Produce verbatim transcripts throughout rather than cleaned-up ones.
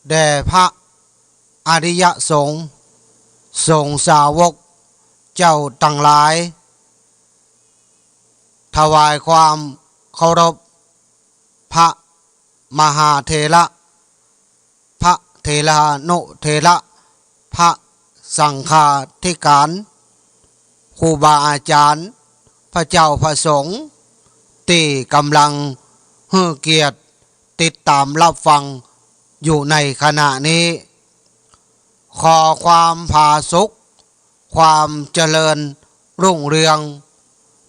แด่พระอริยสงฆ์ สงฆ์สาวกเจ้าตังหลาย ถวายความเคารพ พระมหาเถระ พระเถรานุเถระ พระสังฆาธิการ ครูบาอาจารย์ พระเจ้าพระสงฆ์ ตี้ก่ำลังหื้อเกียรติติดต๋ามรับฟังอยู่ในขณะนี้ ขอความผาสุก ความเจริญรุ่งเรือง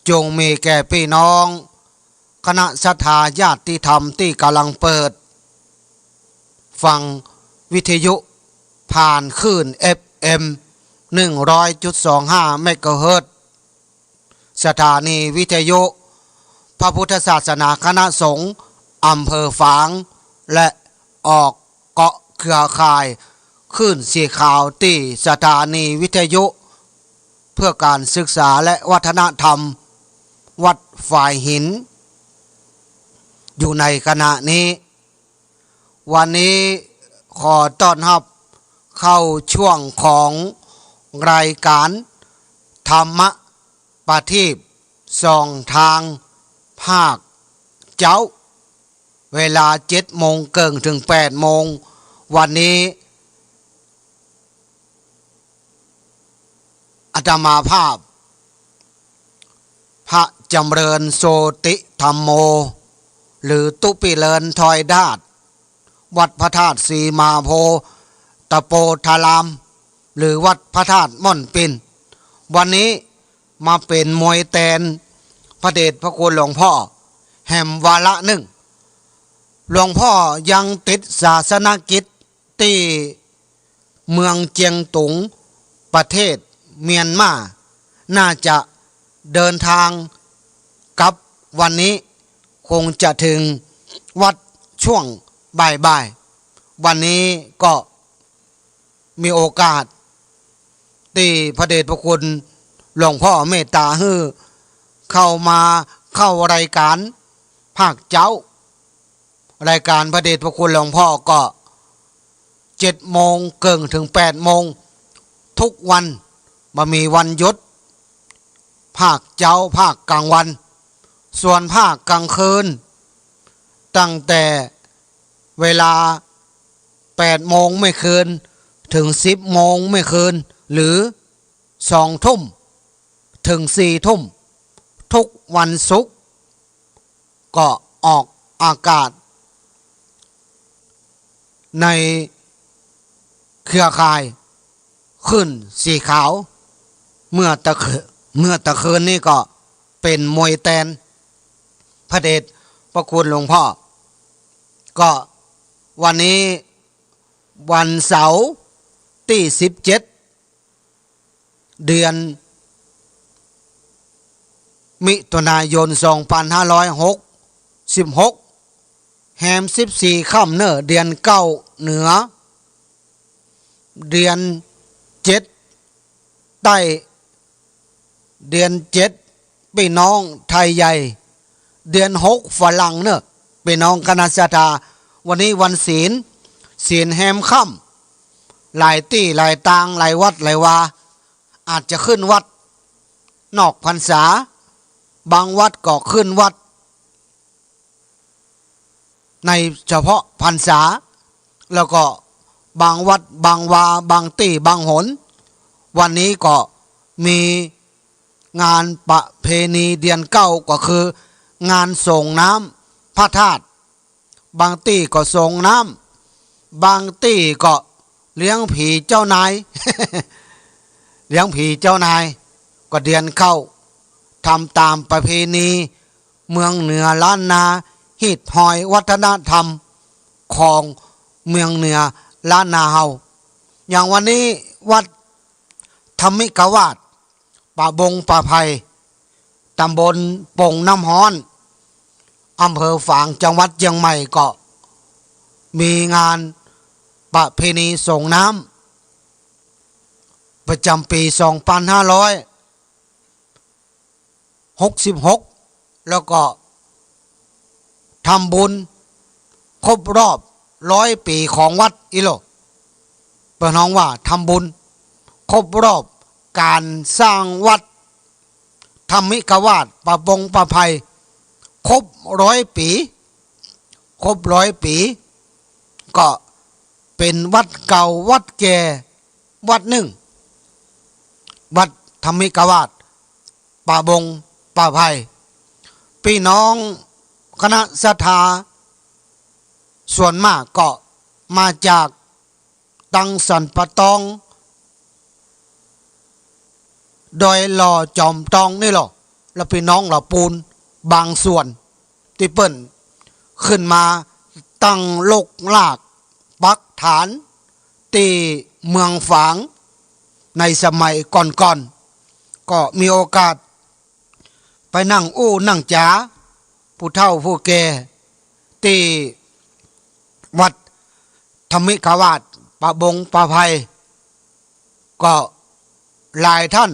จงมีแก่ปี้น้อง คณะศรัทธาญาติธรรมตี้ก่ำลังเปิดฟังวิทยุผ่านคลื่น เอฟเอ็ม หนึ่งร้อยจุดสองห้า เมกะเฮิรตซ์ สถานีวิทยุพระพุทธศาสนาคณะสงฆ์อำเภอฝาง และออกเกาะเครือข่ายคลื่นสีขาวตี้สถานีวิทยุเพื่อการศึกษาและวัฒนธรรมวัดฝายหิน อยู่ในขณะนี้ วันนี้ขอต้อนฮับเข้าช่วงของรายการธรรมะประทีปส่องทางภาคเจ๊า เวลาเจ็ดโมงเกิ่งเถิงแปดโมง วันนี้ อาตมาภาพ พระจำเริญโชติธัมโม หรือตุ๊ปิเริญทอยธาตุ วัดพระธาตุศรีมหาโพธิ์ตะโปธาราม หรือวัดพระธาตุม่อนปิ่น วันนี้มาเป๋นมวยแตนพระเดชพระคุณหลวงพ่อแหมวาระนึ่ง หลวงพ่อยังติดศาสนกิจ ตี้เมืองเจียงตุง ประเทศเมียนมา น่าจะเดินทางกลับวันนี้ คงจะถึงวัดช่วงบ่ายๆ วันนี้ก็มีโอกาส ตี้พระเดชพระคุณหลวงพ่อเมตตาหื้อเข้ามาเข้ารายการภาคเจ๊า รายการพระเดชพระคุณหลวงพ่อก็เจ็ดโมงเกิ่งเถิงแปดโมง ทุกวัน บ่มีวันหยุด ภาคเจ๊า ภาคกลางวัน ส่วนภาคกลางคืน ตั้งแต่เวลาแปดโมงเมื่อคืน เถิงสิบโมงเมื่อคืน หรือสองทุ่มเถิงสี่ทุ่ม ทุกวันศุกร์ ก็ออกอากาศในเครือข่ายคลื่นสีขาว เมื่อตะคื- เมื่อตะคืนนี้ก็เป๋นมวยแตนพระเดชพระคุณหลวงพ่อ ก็วันนี้วันเสาร์ตี้สิบเจ็ด เดือนมิถุนายน สองพันห้าร้อยหกสิบหก แฮมสิบสี่ค่ำเน่อ เดือนเก้าเหนือ เดือนเจ็ดใต้ เดือนเจ็ดปี้น้องไทยใหญ่ เดือนหกฝรั่งเน่อ ปี้น้องคณะศรัทธา วันนี้วันศีล ศีลแฮมค่ำ หลายตี้หลายตาง หลายวัดหลายวา อาจจะขึ้นวัดนอกพรรษา บางวัดก็ขึ้นวัดในเฉพาะพรรษา แล้วก็บางวัดบางวา บางตี้บางหน วันนี้ก็มีงานประเพณีเดือนเก้า ก็คืองานส่งน้ำพระธาตุ บางตี้ก็ส่งน้ำ บางตี้ก็เลี้ยงผีเจ้านาย เลี้ยงผีเจ้านาย ก็เดือนเก้า ทำต๋ามประเพณีเมืองเหนือล้านนา ฮีตฮอยวัฒนธรรมของเมืองเหนือล้านนาเฮา อย่างวันนี้วัดธรรมิกวาส ป่าบงป่าไผ่ ตำบลปงน้ำฮ้อน อำเภอฝาง จังหวัดเจียงใหม่ ก็มีงานประเพณีส่งน้ำประจ๋ำปี๋ สองพันห้าร้อยหกสิบหก แล้วก็ทำบุญครบรอบ ร้อยปี๋ของวัดอี้โล เปิ้นฮ้องว่าทำบุญครบรอบก๋านสร้างวัดธรรมิกวาสป่าบงป่าไผ่ ครบร้อยปี๋ ครบร้อยปี๋ ก็เป๋นวัดเก่าวัดแก่วัดนึ่ง วัดธรรมิกวาสป่าบงป่าไผ่ ปี้น้องคณะศรัทธาส่วนมากก็มาจากตังสันป่าตอง ดอยหล่อจอมตองนี่โล แล้วปี้น้องเหล่าปูนบางส่วน ตี้เปิ้นขึ้นมาตั้งรกรากปักฐานตี้เมืองฝางในสมัยก่อนๆ ก็มีโอกาสไปนั่งอู้นั่งจ๋าผู้เฒ่าผู้แก่ตี้วัดธรรมิกวาสป่าบงป่าไผ่ ก็หลายท่าน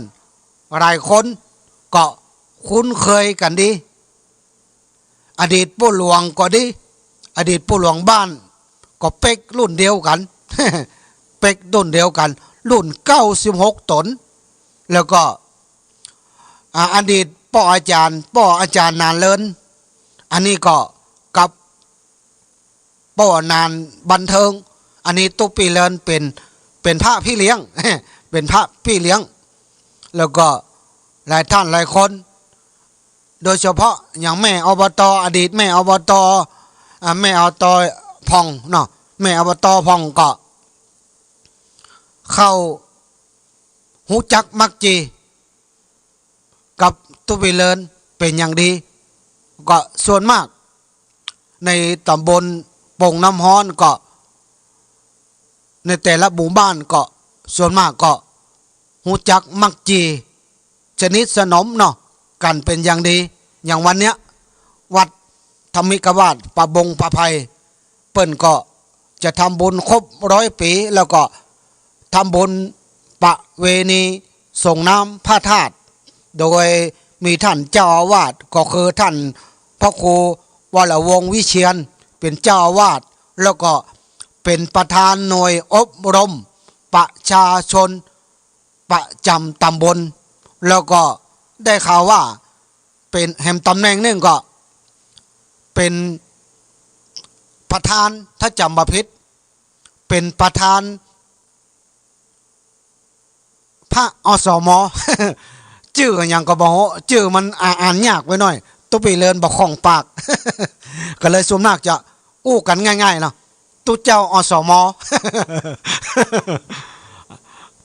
หลายคนก็คุ้นเคยกั๋นดี อดีตปู่หลวงก็ดี อดีตปู่หลวงบ้านก็เป๊กรุ่นเดียวกั๋น เป๊กรุ่นเดียวกั๋น รุ่นเก้าสิบหกต๋น แล้วก็ อ่า อดีตป้ออาจ๋ารย์ ป้ออาจ๋ารย์นานเลิน อันนี้ก็กับ ป้อหนานบันเทิง อันนี้ตุ๊ปี้เลินเป๋น เป๋นพระพี่เลี้ยง เป๋นพระพี่เลี้ยง แล้วก็หลายท่านหลายคน โดยเฉพาะอย่างแม่ อบต. อดีตแม่ อบต. อ่า แม่ อบต. พ่องเนาะ แม่ อบต. พ่องก็เข้าฮู้จักมักจี กับตุ๊ปี้เลินเป๋นอย่างดี ก็ส่วนมากในต๋ำบลโป่งน้ำฮ้อนก็ ในแต่ละหมู่บ้านก็ส่วนมากก็ฮู้จักมักจี สนิทสนมเนาะกั๋นเป๋นอย่างดี อย่างวันเนี้ยวัดธรรมิกวาสป่าบงป่าไผ่ เปิ้นก็จะทำบุญครบร้อยปี๋ แล้วก็ทำบุญประเวณีส่งน้ำพระธาตุ โดยมีท่านเจ้าอาวาสก็คือท่านพระครูวรวงศ์วิเชียรเป๋นเจ้าอาวาส แล้วก็เป๋นประธานหน่วยอบรมประชาชนประจ๋ำต๋ำบล แล้วก็ได้ข่าวว่า เป๋นแหมต๋ำแหน่งนึ่งก็เป๋นประธาน ถ้าจ๋ำบ่ผิด เป๋นประธานพระ อสม. จื้อหยังก็บ่ฮู้ จื้อมันอ่า อ่านยากไปหน่อย ตุ๊ปี้เลินบ่คล่องปาก ก็เลยส่วนมากจะอู้กั๋นง่ายๆ เนาะ ตุ๊เจ้า อสม.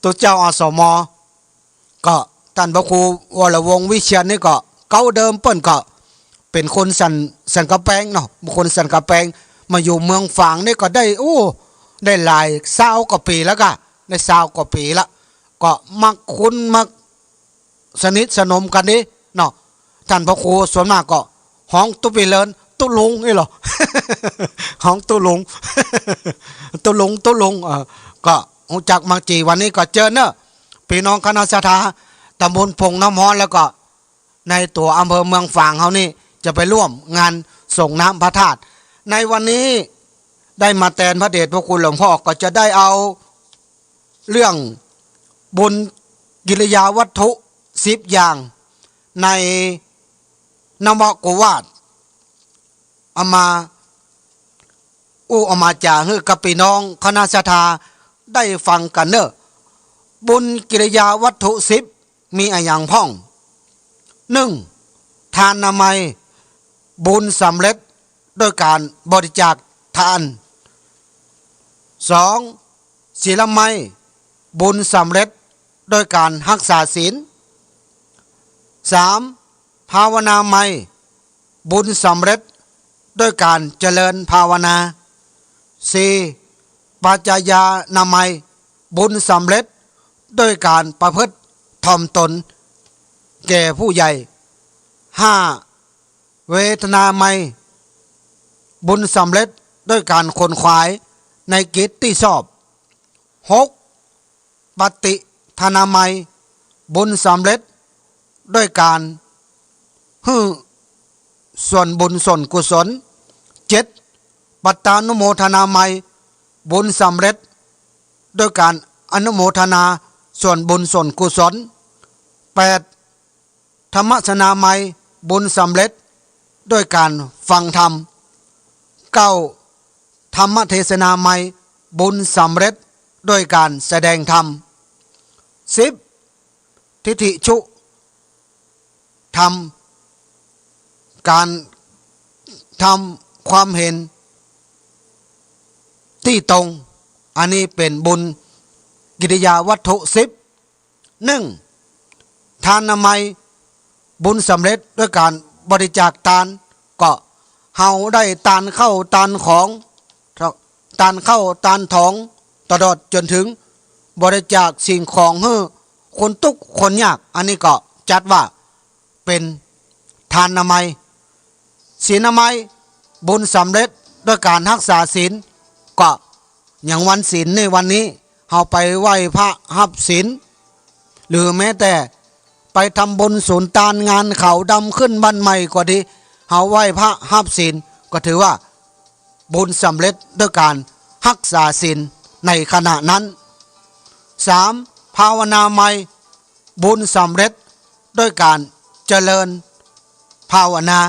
ตุ๊เจ้า อสม. ก็ต้านพระครูวรวงศ์วิเชียรนี่ก็เก๊าเดิมเปิ้นก็เป๋นคนสัน สันกำแปงเนาะ คนสันกำแปง มาอยู่เมืองฝางนี่ก็ได้ โอ้ ได้หลายซาวกว่าปี๋แล้วก่ะ ได้ซาวกว่าปี๋ละ ก็มักคุ้นมักสนิทสนมกั๋นดีเนาะ ต้านพระครูส่วนมากก็ฮ้องตุ๊ปี้เลิน ตุ๊ลุงอี้โล ฮ้องตุ๊ลุง ตุ๊ลุง ตุ๊ลุง เออ ก็ฮู้จักมักจี วันนี้ก็เจิญเนาะ ปี้น้องคณะศรัทธาต๋ำบลโป่งน้ำฮ้อน แล้วก็ในตั๋วอำเภอเมืองฝางเฮานี่ จะไปร่วมงานส่งน้ำพระธาตุ ในวันนี้ได้มาแตนพระเดชพระคุณหลวงพ่อ ก็จะได้เอาเรื่องบุญกิริยาวัตถุสิบอย่าง ในนวโกวาท เอามาอู้เอามาจ๋าหื้อกับปี้น้องคณะศรัทธาได้ฟังกั๋นเนาะ บุญกิริยาวัตถุสิบ มีอะหยังพ่อง นึ่ง ทานามัย บุญสำเร็จด้วยก๋านบริจาคทาน สอง ศีลามัย บุญสำเร็จด้วยก๋านฮักษาศีล สาม ภาวนามัย บุญสำเร็จด้วยก๋านเจริญภาวนา สี่ ปัจจยานามัย บุญสำเร็จด้วยก๋านประพฤติถ่อมต๋นแก่ผู้ใหญ่ ห้า เวทนามัย บุญสำเร็จด้วยก๋านขนขวายในกิจตี้ชอบ หก ปฏิทานามัย บุญสำเร็จด้วยก๋านหื้อส่วนบุญส่วนกุศล เจ็ด ป ปัตตานุโมทนามัย บุญสำเร็จด้วยการอนุโมทนาส่วนบุญส่วนกุศล แปด ธรรมสนามัย บุญสำเร็จด้วยการฟังธรรม เก้า ธรรมเทศนามัย บุญสำเร็จด้วยการแสดงธรรม สิบ ทิฏฐิชุธรรม การทำความเห็นตี้ตรง อันนี้เป๋นบุญกิริยาวัตถุสิบ นึ่ง ทานามัย บุญสำเร็จด้วยการบริจาคตาน ก็เฮาได้ตานข้าวตานของ ตานข้าวตานถอง ตลอดจ๋นเถิงบริจาคสิ่งของหื้อคนตุ๊กข์คนยาก อันนี้ก็จัดว่าเป๋นทานามัย ศีลนามัย บุญสำเร็จด้วยการฮักษาศีล ก็อย่างวันศีลในวันนี้ เฮาไปไหว้พระฮับศีล หรือแม้แต่ไปทำบุญสูนตานงานขาวดำขึ้นบ้านใหม่ก็ดี เฮาไหว้พระฮับศีล ก็ถือว่าบุญสำเร็จด้วยการฮักษาศีลในขณะนั้น สาม ภาวนามัย บุญสำเร็จด้วยการเจริญภาวนา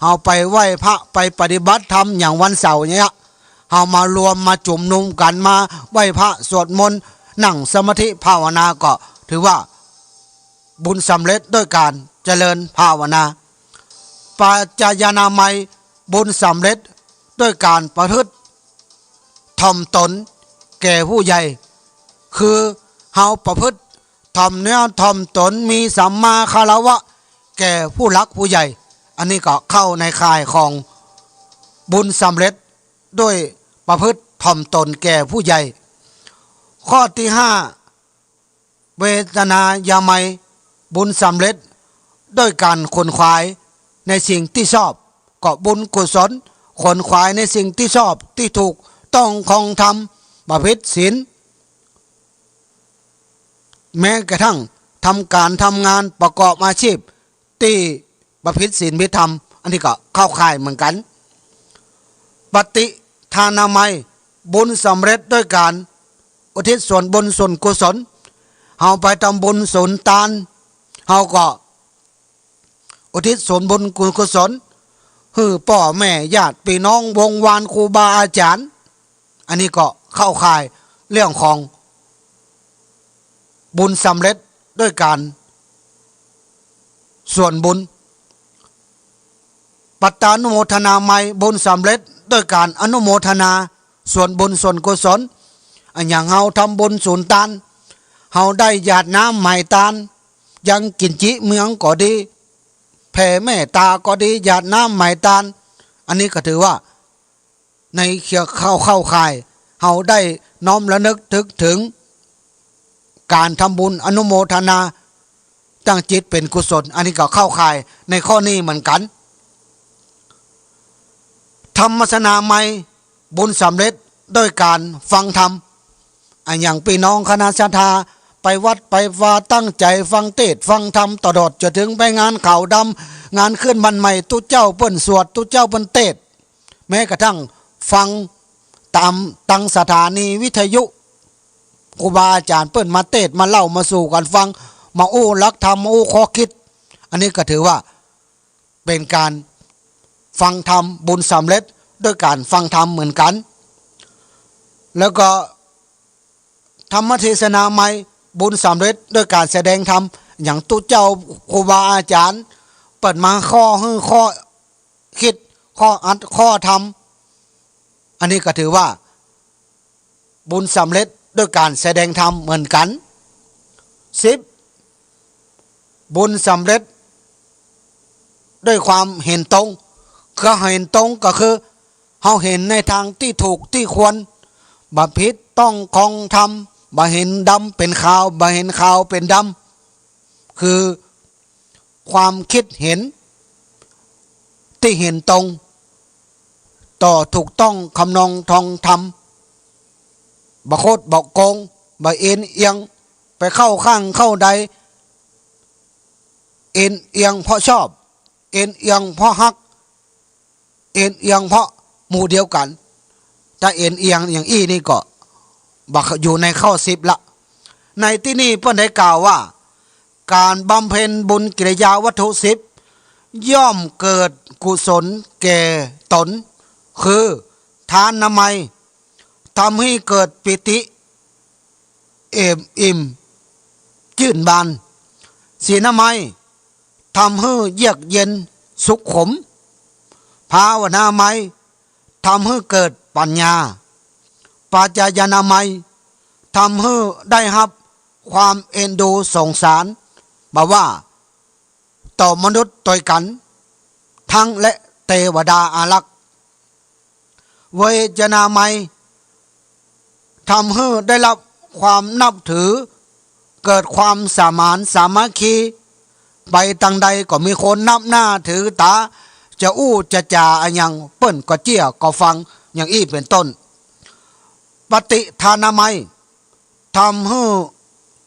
เฮาไปไหว้พระไปปฏิบัติธรรมอย่างวันเสาร์เนี่ย เฮามารวมมาจุมนุมกั๋นมาไหว้พระสวดมนต์นั่งสมาธิภาวนา ก็ถือว่าบุญสำเร็จด้วยการเจริญภาวนา ปัจจยานามัย บุญสำเร็จด้วยการประพฤติ ถ่อมตนแก่ผู้ใหญ่ คือเฮาประพฤติถ่อมเนื้อถ่อมตน มีสัมมาคารวะแก่ผู้หลักผู้ใหญ่ อันนี้ก็เข้าในข่ายของบุญสำเร็จด้วยประพฤติถ่อมตนแก่ผู้ใหญ่ ข้อตี้ห้า เวทนานามัย บุญสำเร็จด้วยการขวนขวายในสิ่งตี้ชอบ ก็บุญกุศล ขวนขวายในสิ่งตี้ชอบ ตี้ถูกต้องคองธรรม บ่ผิดศีล แม้กระทั่งทำก๋านทำงานประกอบอาชีพตี้บ่ผิดศีลผิดธรรม อันนี้ก็เข้าข่ายเหมือนกั๋น ปฏิทานามัย บุญสำเร็จด้วยการอุทิศส่วนบุญส่วนกุศล เฮาไปทำบุญสูนตาน เฮาก็อุทิศส่วนบุญกุศล หื้อป้อแม่ญาติปี้น้องวงศ์วานครูบาอาจ๋ารย์ อันนี้ก็เข้าข่ายเรื่องของบุญสำเร็จด้วยการส่วนบุญ ปัตตานุโมทนามัย บุญสำเร็จด้วยการอนุโมทนาส่วนบุญส่วนกุศล อะหยังเฮาทำบุญสูนตาน เฮาได้หยาดน้ำไหม้ตาน ยังกิ๋นจิเมืองก็ดี แผ่เมตต๋าก็ดี หยาดน้ำไหม้ตาน อันนี้ก็ถือว่า ในเครือเข้า เข้าข่าย เฮาได้น้อมระนึกถึกเถิง ก๋านทำบุญอนุโมทนา ตั้งจิตเป๋นกุศล อันนี้ก็เข้าข่ายในข้อนี้เหมือนกั๋น ธรรมสนามัย บุญสำเร็จด้วยก๋านฟังธรรม อะหยังปี้น้องคณะศรัทธา ไปวัดไปวาตั้งใจ๋ฟังเตสน์ฟังธรรม ตลอดจ๋นเถิงไปงานขาวดำ งานขึ้นบ้านใหม่ ตุ๊เจ้าเปิ้นสวด ตุ๊เจ้าเปิ้นเตสน์ แม้กระทั่งฟังต๋ามตังสถานีวิทยุ ครูบาอาจ๋ารย์เปิ้นมาเตสน์มาเล่ามาสู่กั๋นฟัง มาอู้หลักธรรม มาอู้ข้อคิด อันนี้ก็ถือว่าเป๋นก๋านฟังธรรม บุญสำเร็จด้วยก๋านฟังธรรมเหมือนกั๋น แล้วก็ ธรรมเทศนามัย บุญสำเร็จด้วยก๋านแสดงธรรม อย่างตุ๊เจ้าครูบาอาจ๋ารย์ เปิ้นมาข้อหื้อข้อคิด ข้ออัดข้อธรรม อันนี้ก็ถือว่าบุญสำเร็จด้วยก๋านแสดงธรรมเหมือนกั๋น สิบ บุญสำเร็จด้วยความเห็นตรง คือเห็นตรงก็คือ เฮาเห็นในตางตี้ถูกตี้ควร บ่ผิดต้องคองธรรม บ่เห็นดำเป๋นขาว บ่เห็นขาวเป๋นดำ คือความคิดเห็นตี้เห็นตรง ต่อถูกต้องทำนองคองธรรม บ่คดบ่โกง บ่เอนเอียงไปเข้าข้างเข้าใด เอนเอียงเพราะชอบ เอนเอียงเพราะฮัก เอนเอียงเพราะหมู่เดียวกั๋น จะเอนเอียงอย่างอี้นี่ก็บ่อยู่ในข้อสิบละ ในตี้นี่เปิ้นได้กล่าวว่า ก๋านบำเพ็ญบุญกิริยาวัตถุสิบ ย่อมเกิดกุศลแก่ต๋น คือ ทานามัย ทำหื้อเกิดปีติ เอิบอิ่ม จื้นบาน ศีลามัย ทำหื้อเยือกเย็นสุขขม ภาวนามัย ทำหื้อเกิดปัญญา ปัจจยานามัย ทำหื้อได้ฮับความเอ็นดูสงสาร บ่ว่าต่อมนุษย์ตวยกั๋น ตังและเตวดาอารักษ์ เวทนามัย ทำหื้อได้ฮับความนับถือ เกิดความสมานสามัคคี ไปตางใดก็มีคนนับหน้าถือต๋า จะอู้จะจ๋าอะหยังเปิ้นก็เจื้อก็ฟัง อย่างอี้เป๋นต้น ปฏิทานามัย ทำหื้อ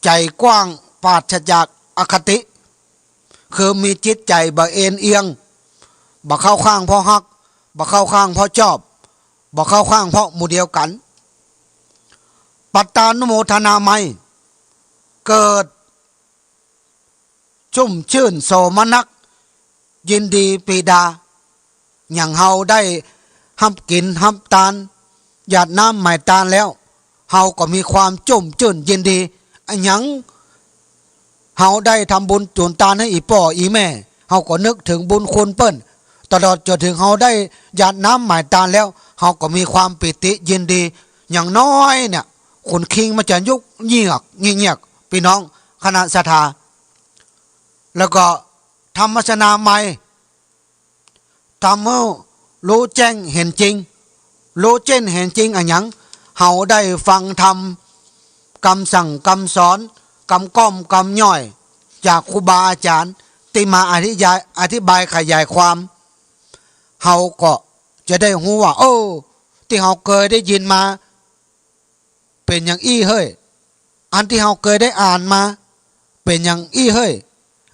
ใจ๋กว้างปราศจากอคติ คือมีจิตใจ๋บ่เอนเอียง บ่เข้าข้างเพราะฮัก บ่เข้าข้างเพราะจอบ บ่เข้าข้างเพราะหมู่เดียวกั๋น ปัตตานุโมทนามัย เกิดชุ่มจื้นโสมนัส ยินดีปีดา อย่างเฮาได้ฮับกิ๋นฮับตาน หยาดน้ำไหม้ตานแล้ว เฮาก็มีความชุ่มจื้นยินดี อะหยัง เฮาได้ทำบุญจุนตานหื้ออี่ป้ออี่แม่ เฮาก็นึกเถิงบุญคุณเปิ้น ตลอดจ๋นเถิงเฮาได้หยาดน้ำไหม้ตานแล้ว เฮาก็มีความปีติยินดี อย่างน้อยเนี่ย ขุนคิงมันจะยุกเยือกเยียกๆ ปี้น้องคณะศรัทธา แล้วก็ธรรมสนามัย ทำหื้อฮู้แจ้งเห็นจริง ฮู้แจ้งเห็นจริงอะหยัง เฮาได้ฟังธรรม กำสั่งกำสอน กำก้อมกำย่อย จากครูบาอาจ๋ารย์ ตี้มาอธิยาย อธิบายขยายความ เฮาก็จะได้ฮู้ว่า เออ ตี้เฮาเกยได้ยินมา เป๋นอย่างอี้เฮ้ย อันตี้เฮาเกยได้อ่านมา เป๋นอย่างอี้เฮ้ย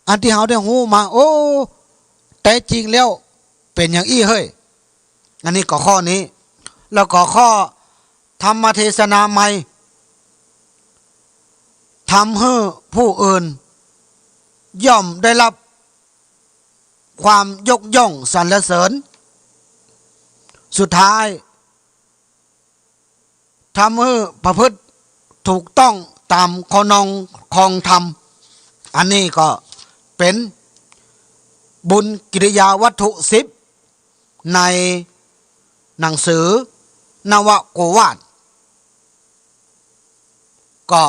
อันตี้เฮาได้ฮู้มา โอ้ แต๊จริงแล้ว เป๋นอย่างอี้เฮ้ย อันนี้ก็ข้อนี้ แล้วก็ข้อธรรมเทศนามัย ทำหื้อผู้อื่น ย่อมได้ฮับความยกย่องสรรเสริญ สุดท้าย ทำหื้อประพฤติถูกต้องต๋ามคองนองคองธรรม อันนี้ก็เป๋นบุญกิริยาวัตถุสิบ ในหนังสือนวโกวาท ก็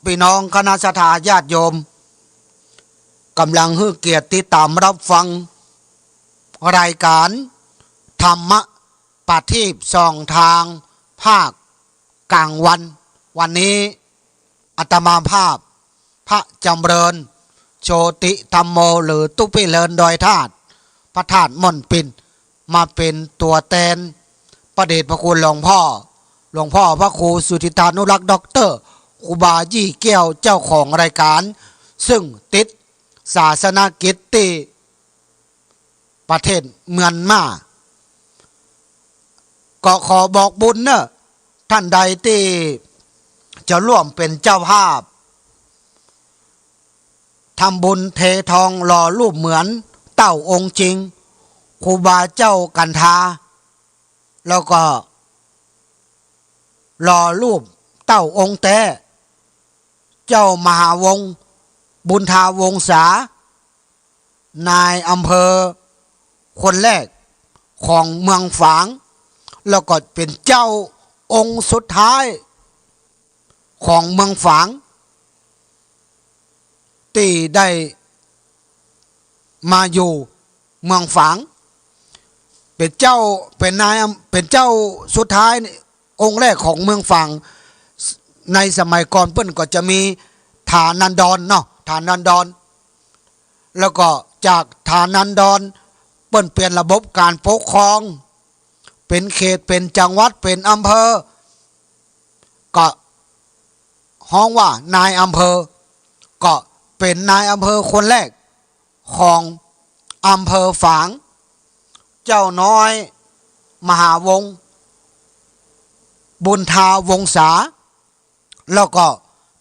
ปี้น้องคณะศรัทธาญาติโยม ก่ำลังหื้อเกียรติติดต๋ามฮับฟัง รายก๋านธรรมะประทีปส่องทาง ภาคก๋างวัน วันนี้ อาตมาภาพ พระจ๋ำเริญ โชติธัมโม หรือตุ๊ปี้เรินดอยธาตุ พระธาตุม่อนปิ่น มาเป๋นตั๋วแตน พระเดชพระคุณหลวงพ่อ หลวงพ่อพระครูสุทธิธานุรักษ์ ด็อกเตอร์ ครูบายี่แก้ว เจ้าของรายก๋าน ซึ่งติดศาสนกิจตี้ ประเทศเมียนมา ก็ขอบอกบุญเนอะ ต้านใดตี้จะร่วมเป๋นเจ้าภาพ ทำบุญเททองหล่อรูปเหมือนเต้าองค์จริง ครูบาเจ้ากันทา แล้วก็หล่อรูปเต้าองค์แต๊ เจ้ามหาวงศ์ บุญทาวงศา นายอำเภอคนแรกของเมืองฝาง แล้วก็เป๋นเจ้าองค์สุดท้ายของเมืองฝาง ตี้ได้มาอยู่เมืองฝาง เป๋นเจ้า เป๋นนายอำ เป๋นเจ้าสุดท้าย องค์แรกของเมืองฝาง ในสมัยก่อนเปิ้นก็จะมีฐานันดรเนาะ ฐานันดร แล้วก็จากฐานันดร เปิ้นเปลี่ยนระบบก๋านปกครอง เป๋นเขต เป๋นจังหวัด เป๋นอำเภอ ก็ฮ้องว่านายอำเภอ ก็เป๋นนายอำเภอคนแรก ของอำเภอฝาง เจ้าน้อยมหาวงศ์ บุญทาวงศา แล้วก็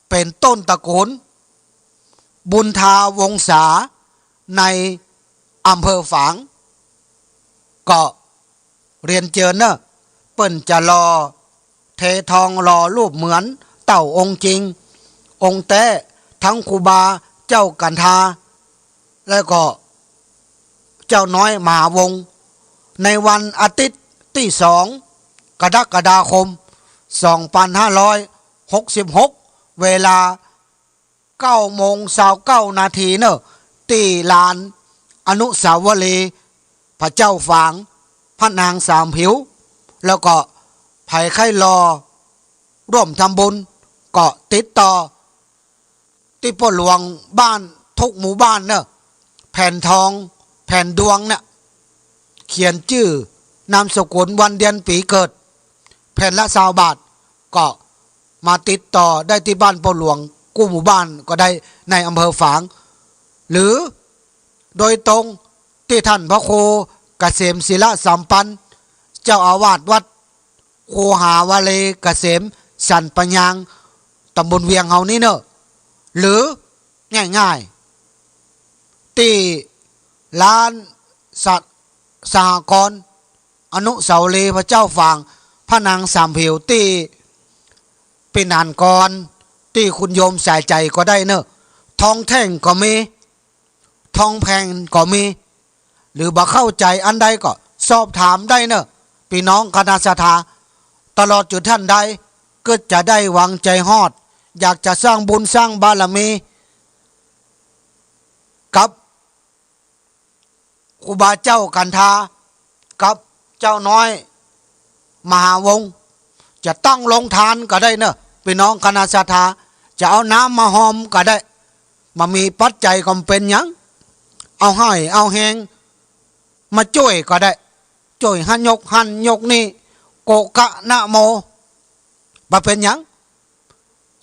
เป๋นต้นตระกู๋นบุญทาวงศาในอำเภอฝาง ก็เรียนเจิญเน่อ เปิ้นจะหล่อเททองหล่อรูปเหมือนเต้าองค์จริง องค์แต๊ ตึงครูบาเจ้ากันทา แล้วก็เจ้าน้อยมหาวงศ์ ในวันอาทิตย์ตี้สอง กรกฎาคม สองปันห้าร้อยหกสิบหก เวลาเก้าโมงซาวเก้านาทีเน่อ ตี้ลานอนุสาวรีย์พระเจ้าฝาง พระนางสามผิว แล้วก็ใผใค่หล่อร่วมทำบุญ ก็ติดต่อ ตี้ป้อหลวงบ้านทุกหมู่บ้านเน่อ แผ่นทอง แผ่นดวงเนี่ย เขียนจื้อ นามสกุล วันเดือนปี๋เกิด แผ่นละซาวบาท ก็มาติดต่อได้ตี้บ้านป้อหลวงกู้หมู่บ้านก็ได้ ในอำเภอฝาง หรือโดยตรงตี้ต้านพระครูเกษมศิลสัมปันน์ เจ้าอาวาสวัด คูหาวารีเกษม สันป่ายาง ตำบลเวียงเฮานี้เน่อ หรือง่ายๆ ตี้ลานสะ- สหกรณ์อนุสาวรีย์พระเจ้าฝาง พระนางสามผิว ตี้ปิ่นหานกร ตี้คุณโยมสายใจ๋ก็ได้เน่อ ทองแท่งก็มี ทองแผ่นก็มี หรือบ่เข้าใจ๋อันใดก็สอบถามได้เน่อ ปี้น้องคณะศรัทธา ตลอดจุดท่านใดกึ๊ดจะได้หวังใจ๋ฮอด อยากจะสร้างบุญสร้างบารมี กับครูบาเจ้ากันทา กับเจ้าน้อยมหาวงศ์ จะตั้งโรงทานก็ได้เน่อ ปี้น้องคณะศรัทธา จะเอาน้ำมาหอมก็ได้ บ่มีปัจจัยก็บ่เป๋นหยัง เอาฮ้อยเอาแฮงมาจ้วยก็ได้ จ้วยหั้นยกหั้นยกนี้ โกกะนะโม บ่เป๋นหยัง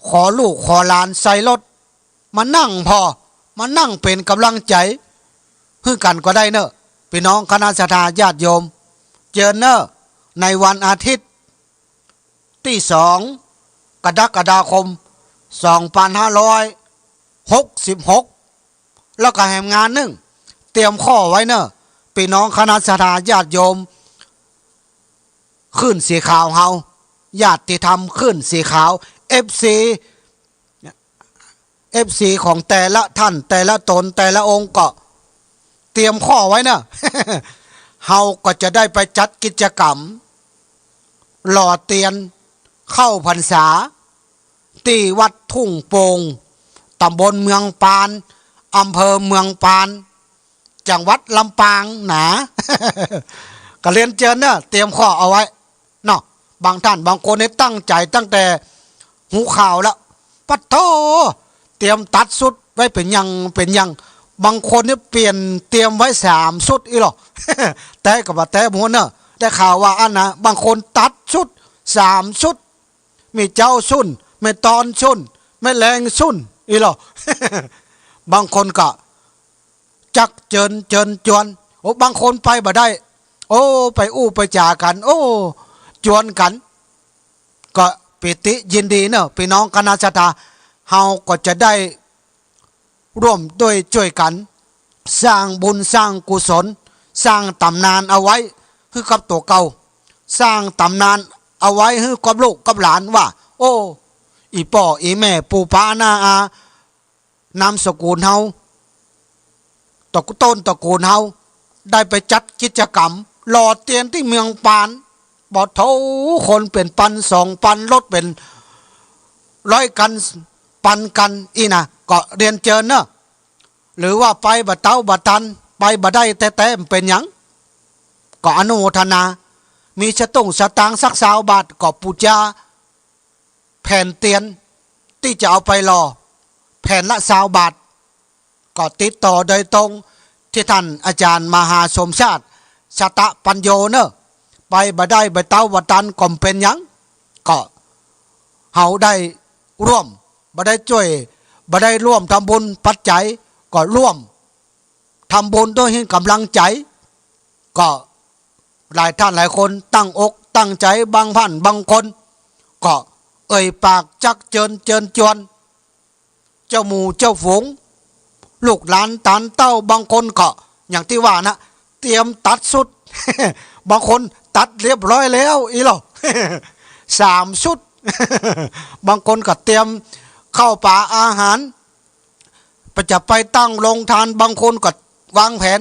ขอลูกขอหลานใส่รถ มานั่งผ่อ มานั่งเป๋นก๋ำลังใจ๋หื้อกั๋นก็ได้เน่อ ปี้น้องคณะศรัทธาญาติโยม เจิญเน่อ ในวันอาทิตย์ ตี้สอง กรกฎาคม สองปันห้าร้อยหกสิบหก แล้วก็แหมงานนึ่ง เตรียมข้อไว้เน่อ ปี้น้องคณะศรัทธาญาติโยม คลื่นสีขาวเฮา ญาติธรรมคลื่นสีขาว เอฟซี เอฟซี ของแต่ละท่าน แต่ละต๋น แต่ละองค์ก็เตรียมข้อไว้เน่อ เฮาก็จะได้ไปจัดกิจกรรม หล่อเตียนเข้าพรรษา ตี้วัดทุ่งโป่ง ตำบลเมืองปาน อำเภอเมืองปาน จังหวัดลำปางนา ก็เรียนเจิญเน่อ เตรียมข้อเอาไว้เนาะ บางท่านบางคนนี่ตั้งใจ๋ตั้งแต่หัวค่ำแล้ว ปะโธ่ เตรียมตัดชุดไว้เป๋นอย่างเป๋นอย่าง บางคนนี่เปลี่ยนเตรียมไว้สามชุดอี้หล่อ แต๊ก็บ่าแต๊หมดเน่อ ได้ข่าวว่าอั้นนะ บางคนตัดชุดสามชุด มีเจ๊าชุด แม่ตอนชุด แม่แลงชุดอี้หล่อ บางคนก็จักเจิญเจิญจวน โอ้ บางคนไปบ่ได้ โอ้ ไปอู้ไปจ๋ากั๋น โอ้ จวนกั๋น ก็ปีติยินดีเน่อ ปี้น้องคณะศรัทธา เฮาก็จะได้ร่วมด้วยจ้วยกั๋น สร้างบุญสร้างกุศล สร้างต๋ำนานเอาไว้หื้อกับตั๋วเก่า สร้างต๋ำนานเอาไว้หื้อกับลูกกับหลานว่า โอ้ อี่ป้ออี่แม่ปู่ป้าน้าอา นามสกุลเฮา ตระกูล ต้นตระกูลเฮา ได้ไปจัดกิจกรรม หล่อเตียนตี้เมืองปาน ปะโธ่ คนเป๋นปันสองปัน รถเป๋นร้อยกั๋นปันกั๋นอี้นะ ก็เรียนเจิญเน่อ หรือว่าไปบ่เต๊าบ่ตัน ไปบ่ได้แต๊ๆ บ่เป๋นหยัง ก็อนุโมทนา มีสตุ้งสตางค์สักซาวบาท ก็ปู๋จา แผ่นเตียนตี้จะเอาไปหล่อ แผ่นละซาวบาท ก็ติดต่อโดยตรงตี้ต้านอาจ๋ารย์มหาสมชาติ สตะปัญโญเน่อ ไปบ่ได้บ่เต๊าบ่ตันก็บ่เป๋นหยัง ก็เฮาได้ร่วม บ่ได้จ้วย บ่ได้ร่วมทำบุญปัจจัย ก็ร่วมทำบุญตวยหื้อก๋ำลังใจ๋ ก็หลายท่านหลายคนตั้งอกตั้งใจ๋ บางท่านบางคน ก็เอ่ยปากจักเจิญเจิญจวน เจ้าหมู่เจ้าฝูง ลูกหลานตานเต้า บางคนก็อย่างตี้ว่านะ เตรียมตัดชุด บางคนตัดเรียบร้อยแล้วอี้ลอ สามชุด บางคนก็เตรียมข้าวป๋าอาหาร จะไปตั้งโฮงตาน บางคนก็วางแผน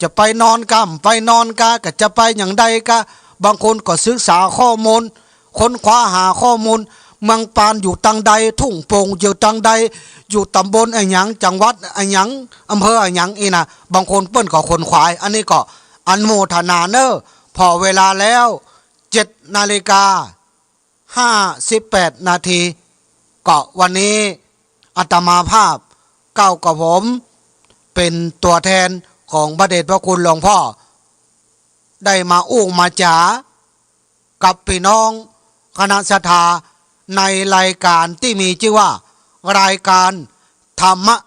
จะไปนอนกา ไปนอนกา ก็จะไปอย่างใดกา บางคนก็ศึกษาข้อมูล ค้นคว้าหาข้อมูล เมืองปานอยู่ตังใด ทุ่งโป่งอยู่ตังใด อยู่ต๋ำบลอะหยัง จังหวัดอะหยัง อำเภออะหยังอี้นะ บางคนเปิ้นก็ขวนขวาย อันนี้ก็อนุโมทนาเน่อ ผ่อเวลาแล้ว เจ็ดนาฬิกา ห้าสิบแปดนาที ก็วันนี้อาตมาภาพเก้ากระผม เป๋นตั๋วแทนของพระเดชพระคุณหลวงพ่อ ได้มาอู้มาจ๋ากับปี้น้องคณะศรัทธา ในรายก๋านตี้มีจื้อว่า รายก๋านธรรมะ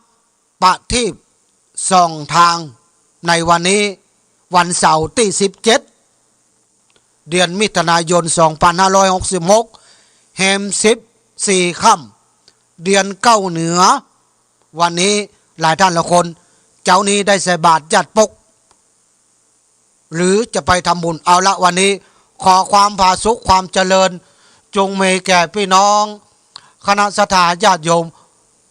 ประทีปส่องทาง ในวันนี้วันเสาร์ตี้สิบเจ็ด เดือนมิถุนายน สองปันห้าร้อยหกสิบหก แฮมสิบสี่ค่ำ เดือนเก้าเหนือ วันนี้หลายต้านหลายคน เจ๊านี้ได้ใส่บาตรญาติปก หรือจะไปทำบุญ เอาละ วันนี้ขอความผาสุกความเจริญ จงมีแก่ปี้น้องคณะศรัทธาญาติโยม